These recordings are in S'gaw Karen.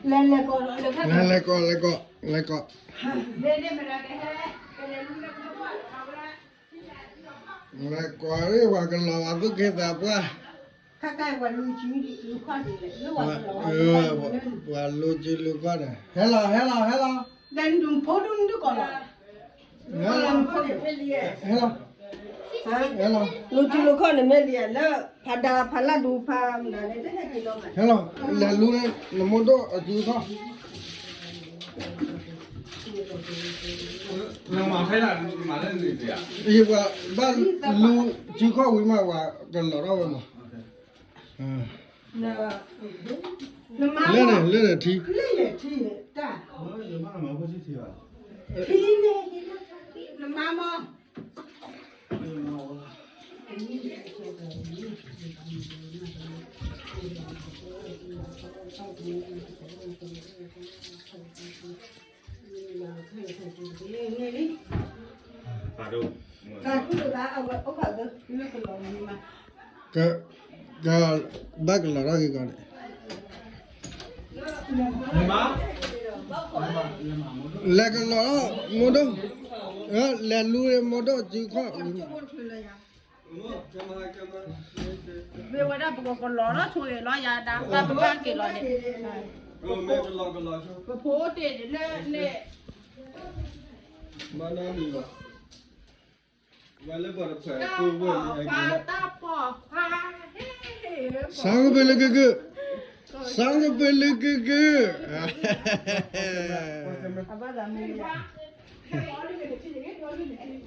လဲၤလဲၤကိး လဲၤကိး လဲၤကိး လဲၤကိး လဲၤကိး ပှၤကလီၤဝဲသူၣ်က့သးပှၢ် ပှၤလူၤစုလူၤခီၣ်န့ၣ် ဟဲလီၤ ဟဲလီၤ ဟဲလီၤ ဟဲလီၤ လူၤစုလူၤခီၣ်န့ၣ်မ့ၢ်လံ လၢဖးဒိၣ်ဖးလၢဒူဖးမနုၤန့ၣ် ဟဲလီၤ လဲၤလူၤန့ၣ် နမိၢ်ဒိၣ်အစုခီၣ် ယပှၤဘၣ်လူၤစုခီၣ်ဝံၤမး ပှၤကလီၤထီၣ်ဝဲမး လၢန့ၣ် လၢန့ၣ်ထံ ထံန့ၣ် နမါမီၢ် ကဘၣ်ကလီၤထီၣ်က့ၤကီးန့ၣ် လဲၤကလီၤထီၣ်မိၢ်ဒိၣ် လဲၤလူၤမိၢ်ဒိၣ်စုခီၣ် မ့ၢ်ဝဲဒၣ်ပကကလီၤထီၣ်ဆိဂ့ၤလီၤယၤဒၣ် တၢ်ပကက့ၤလီၤန့ၣ် ပဖိတ့ၢ်န့ၣ်လၢန့ၣ် စၢ်ကပ့ၤလၢကကၢၢ် စၢ်ကပ့ၤလၢကကၢၢ် န့ၣ်ဘျီ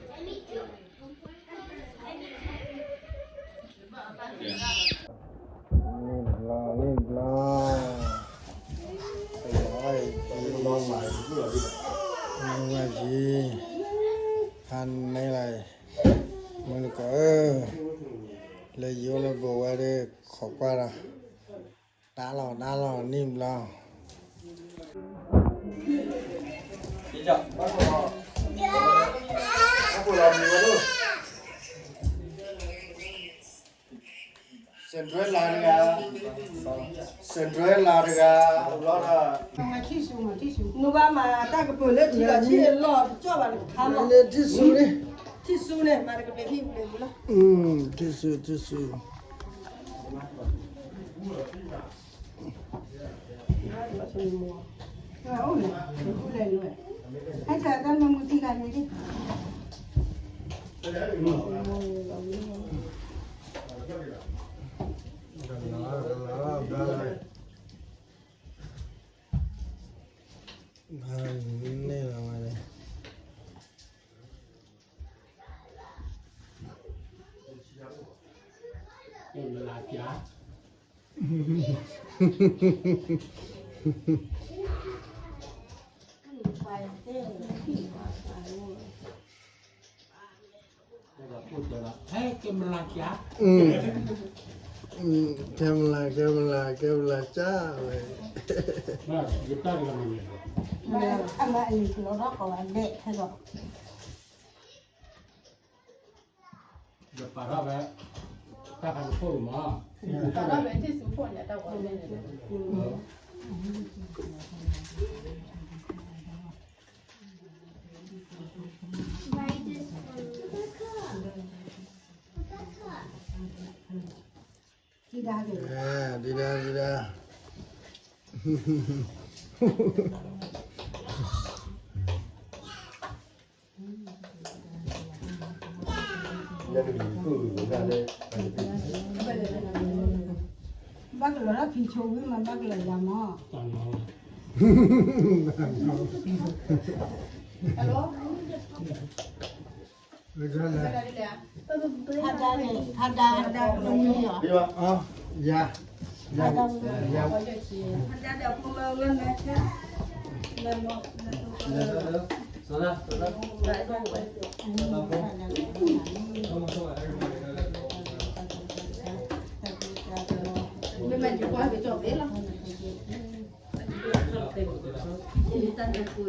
န့ၣ်ဘျီ ဝဲယံၤ ဖးန့ၢ်လၢ မုၢ်တကိးဧၢ, လၢယအိၣ်လၢဘိဝဲဒီး ခိးကွၢ်ဒီး တၢ်လီၢ် တၢ်လီၢ် န့ၣ်ဘျီ Cinderella တဂၤ, Cinderella တဂၤ, အိၣ်လီၤဒီး နဘၣ်မၤတၢ်ကပၢၤလၢထံလီၤ ထံအလီၢ်တကၠီၣ်ဘၣ်တခါမး, ထံဆူန့ၣ်, ထံဆူန့ၣ် မၤတကပၤဟံၣ်ပူၤလၢပူၤလီၤ, ထံဆူ ထံဆူ ကဲမလၤ ကဲမလၤ ကဲမလၤ ကဲမလၤ ကဲမလၤ ကၢ်ဝဲ, အမၤအံၤကလီၤထီၣ်ကီးဝဲဒဲးဖဲလီၤ, ဒီးပာ်ထီၣ်ဝဲ တၢ်ဖးကဖိၣ်မး, ပာ်ထီၣ်ဝဲထံၣ်ဆူခိၣ်န့ၣ် တၢ်ဝဲန့ၣ် ဒံဒါ ဒံဒါ ဘၣ်ကလီၤလၢဖံဆိဝံၤမး ဘၣ်ကလီၤယၤမး, ဖးဒၣ်န့ၣ် ဖးဒၣ် ဖးဒၣ် ယၤ ယၤ ဖးဒၣ် မ့ၢ်မ့ၢ်ကကွၢ်က့ၤကၠီၣ်ဖဲလီၤ, တၢ်တပူၤ, တၢ်တပူၤ